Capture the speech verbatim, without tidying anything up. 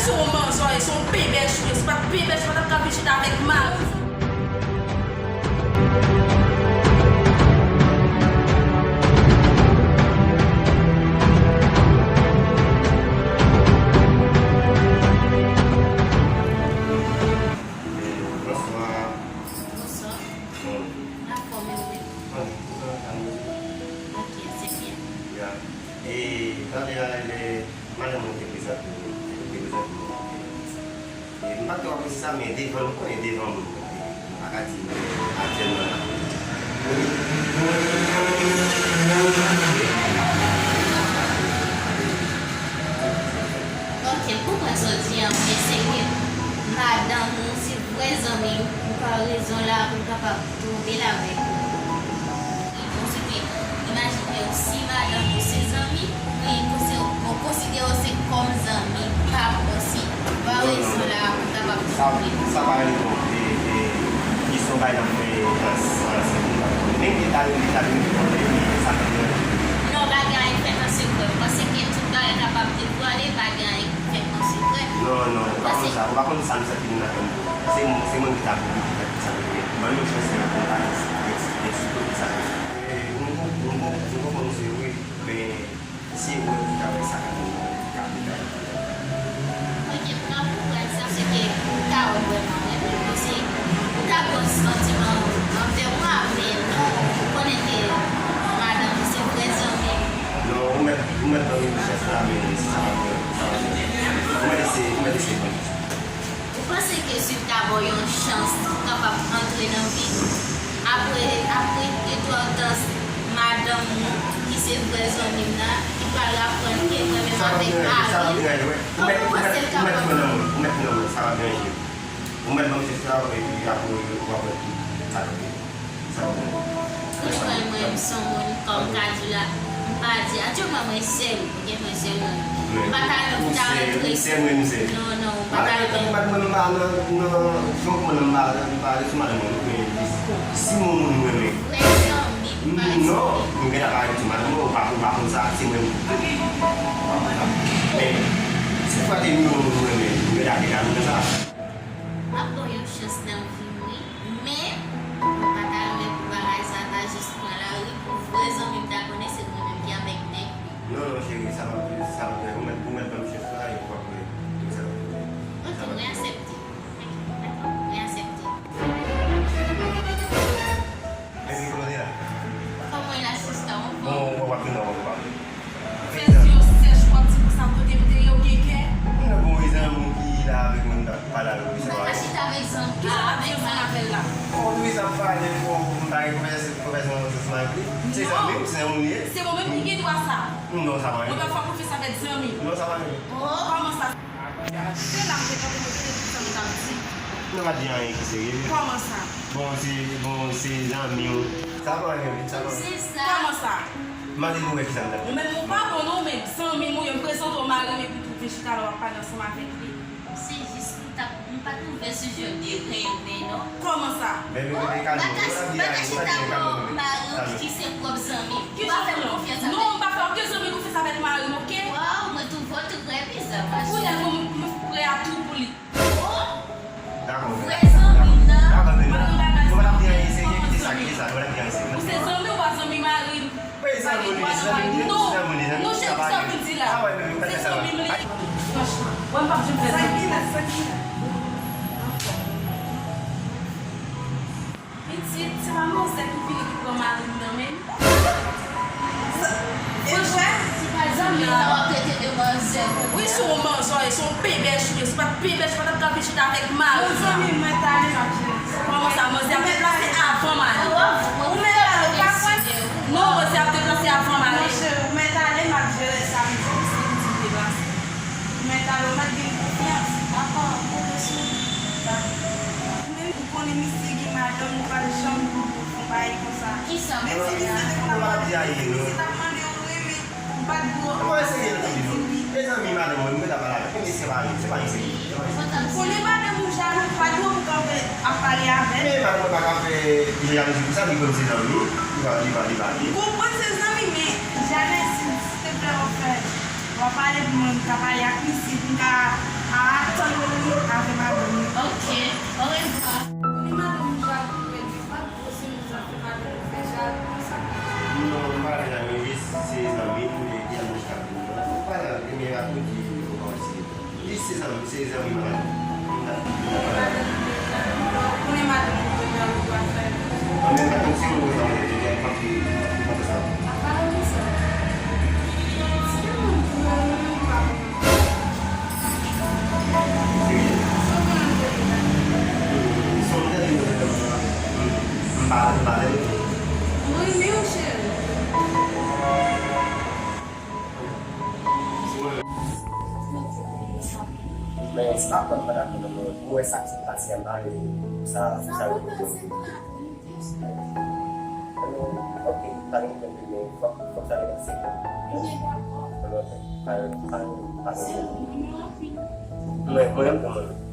Se yon manzè, se yon pebèch ou ye. Si w pa t pebèch, ou pa t ap ka vin chita avèk mari. Bonswa. Bonswa. Bon. Anfòm ou menm? Anfòm, ou konn sa nou ye? Ok, se byen. Ya. E, talè a, lè madanm mwen te prezante m, te prezante m, e, e, m pa t twò apresye sa, men devan, nou konnen devan moun, e, m pa ka di, men aktyèlman la. Ok, m konprann sa w di an, men se ke madanm ou se vrè zanmi m, m pran rezon la pou m kapab twonpe l avèk ou. Bon, se ke, imajine w, si madanm ou se zanmi, mwen konse-, mwen konsidere w se kòm zanmi pa m osi. Pran rezon la pou m kapab twonpe l. Sa pa rele twonpe, e, e, kesyon bay nan fè nan, nan sèten bagay. Men ki ta rele, ta rele twonpe, e, sa fè mwen. Non, pa gen anyen k fèt an sekrè. M panse ke tout bagay kapab devwale, pa gen anyen k fèt an sekrè. Non, non, ou pa konn sa, ou pa konn sa m santi m nan kè m. Se, se mwen ki ta pou di sa. Ban m yon chans pou m pa eksplike sa. E, m konprann, m konprann, m konprann ou se vre, men se ou ki ta wè sa ka vin, ka vin, ka vin. Ok, m konprann sa, se ke ou ta wè vrèman, vrèman, se ou ta gen yon santiman anvè mwen, men non, ou konnen ke madanm ou se vrè zanmi m. Non, ou mèt, ou mèt ban m yon chans la, men sa va fè, sa va fè. Ou mèt eseye, ou mèt eseye ban m yon chans. Ou panse ke si m ta ba w yon chans, ou kapab antre nan vi m? Apre, apre de twa tan, madanm ou, ki se vrè zanmi m nan, li pral aprann ke mwen menm avèk mari m, kòman w panse l kapab? Ou mèt kwè nan mwen, ou mèt kwè nan mwen, sa va byen rive. Ou mèt ban m chans la, epi apre, ou va wè tout sa k ap rive. Franchman, mwen, m se yon moun, kòm m ka di w la, m pa di, aktyèlman, mwen sèl, ok, mwen sèl mwen. M pa ta renmen pou ta rantre. Non, non, m pa ta renmen. Mwen, m pa nan, nan, donk, mwen, m pa, m pa sou madanm mwen, men si yon moun mwen renmen. Vrè zanmi, m pa di. Non, m gentan pa renmen sou madanm mwen, ou pa, ou pa konn sa, se mwen. Ou pa konn sa. Men, si fwa te yon moun mwen renmen, m gentan te ka renmen sa. M ap ba w yon chans nan vi m, wi. Men, mwen pa ta renmen pou bagay sa ta jis pran lari pou vrè zanmi m ta konnen se mwen menm ki avèk nèg li. Non, non, cheri, sa va, sa va, ou mèt, ou mèt ban m chans la, e w ap wè tout sa. Ok, mwen aksepte. Dakò, mwen aksepte. Baby, kòman w ye la? Kòman w ye la, sista? Ou anfòm? Bon, w ap vin nan w ap pale. Fè zye w sèch, w ap di konsa kote m te ye, ou gen kè? M nan bon, wi, zanmi ki la avèk mwen, m t ap pale avèk li, se pa. M pa ka chita avèk zanmi. Kisa w ap di ansanm avè l la? Bon, wi, sa m pale, bon, m pa gen konvèsasyon, konvèsasyon ansanm avèk li. Se zanmi m, se zanmi m li ye. Se mwen menm ki gen dwa sa. Non, sa pa anyen. Mwen pa fè konfyans avèk zanmi. Non, sa pa anyen. Oh, kòman sa? Se la m te kanpe, mwen te di tout sa m t ap di. Nou pa di anyen ki serye, wi. Kòman sa? Bon, se, bon, se zanmi w. Sa pa anyen, wi, sa pa anyen. Se sa. Kòman sa? Mande nou wè kisa m t ap di. Ou menm ou pa bon non, men zanmi m ou ye, m prezante w mari m epi tou vin chita la w ap pale ansanm avèk li. Se jis m t ap, m pa t ouvè sijè de renmen non. Kòman sa? Baby, baby, kalme w. Ou pa di anyen, ou pa di anyen, kalme w, baby. Kalme w. Ki se pwòp zanmi m. Ou pa fè m konfyans avèk. Non, m pa fè okenn zanmi konfyans avèk mari m, ok? Waw, mwen twouve w trè bizar, ma chérie. Kounye a mwen, mwen prè a tou pou li. Oh! Dakò, baby. Vrè zanmi m nan. Dakò, baby. Nou pa t ap di anyen serye, kite sa, kite sa, nou pa t ap di anyen serye. Ou se zanmi, ou pa zanmi mari m. Wi, zanmi li, zanmi li, zanmi li, zanmi li, sa pa anyen. Non, non, cheri, sa w vin di la. Sa pa anyen, baby, ou pa di sa. Se zanmi m li. Franchman, mwen m p ap janm fè sa. Sa ki la, sa ki la? Pitit, se pa manzè ki vini ki pran mari m nan men m. Franchman, se pa zanmi la w ap trete de manzè konsa. Wi, se yon manzè, se yon pebèch ou ye. Si w pa t pebèch, ou pa t ap ka vin chita avèk mari m nan. Zanmi m, mwen t ale, m ap jere sa. Kòman sa, manzè ap deplase avan m ale? Ou mèt ale, ou pa kwè? Non, manzè ap deplase avan m ale. Monchè, ou mèt ale, m ap jere sa, m di w, se pitit deplase. Ou mèt ale, ou mèt gen konfyans. Dakò, m konte sou ou. Dakò. Ou menm ou konnen misye gen madanm, ou pa t janm fon bagay konsa. Kisa m fè a? Menm si misye te konn ap mande, si misye t ap mande w renmen, ou pa t dwe di wi. Mezanmi, madanm mwen, mwen ta pale avè l. Men se pa li, se pa li, se li. Ou konnen madanm ou jalou, ou pa dwe pou kanpe ap pale avè l. Men madanm mwen pa ka fè jalouzi pou sa, li konn se zanmi, li pa, li pa, li pa, li. M konprann se zanmi, men jamè, silvouplè, w ap fè, w ap pale pou mwen, m ka pale ak misye, pou m ka Atann mwen menm yo avè madanm li. Ok, orevwa. Konnen madanm li jalou pou mèt li pa t gwo, se moun sa fè madanm li fè jalou konsa. Non, m pa fè jalou, jis se zanmi m, epi an nou chita pou nou. M pa jalou, men pa tou di nou pa wè se. Jis se zanmi, se zanmi m avè nou. M ta, m ta pa jalou. Konnen madanm li jalou pou afè. An menm tan, si yon gwo zanmi, m pa fè, m pa fè sa. Apa konsa? Si yon moun pou yo, nou pa konn. Men sa pa konn pa dakò non, mwen wè sa k pase anba e sa sa yo. Ok, pa gen pwoblèm, men fòk, fòk sa depase. Mwen pa, pa, pa, pa gen pwoblèm. Mwen, mwen menm pou mwen.